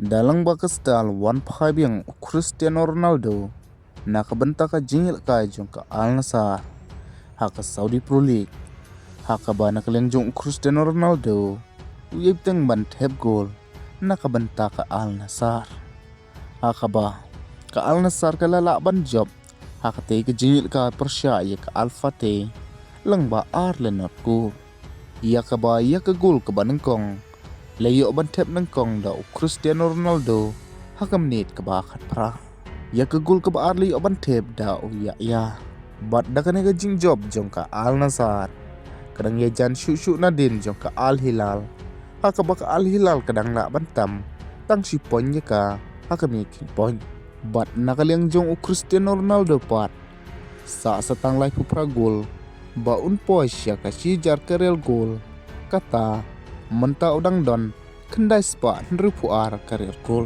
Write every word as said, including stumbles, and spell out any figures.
Da lang ba ka star wan phai biang u Cristiano Ronaldo na ka bynta ka jingïalehkai jong ka Al Nassr ha ka Saudi Pro League, ha kaba na ka liang jong u Cristiano Ronaldo u ïai bteng ban thep gol na ka bynta ka Al Nassr. Ha kaba ka Al Nassr ka la lah ban jop ha katei ka jingïalehkai pyrshah ïa ka Al Fateh lyngba ar le nod gol. Ïa kaba ïa ka gol kaba nyngkong la ïoh ban thep nyngkong da u Cristiano Ronaldo ha ka minit kaba khatphra. Ïa ka gol kaba ar la ïoh ban thep da u Yahya. Bad da kane ka jingjop jong ka Al Nassr ka dang ïa jan shuh shuh nadien jong ka Al Hilal, ha kaba ka Al Hilal ka dang lah ban tam tang shi point ïa ka ha ka mih khyndiat point. Bad na ka liang jong u Cristiano Ronaldo pat, sah sa tang laiphew phra gol ba un poi sha ka shi hajar career gol, kata mynta u dang don khyndai spah hynriewphew ar career gol.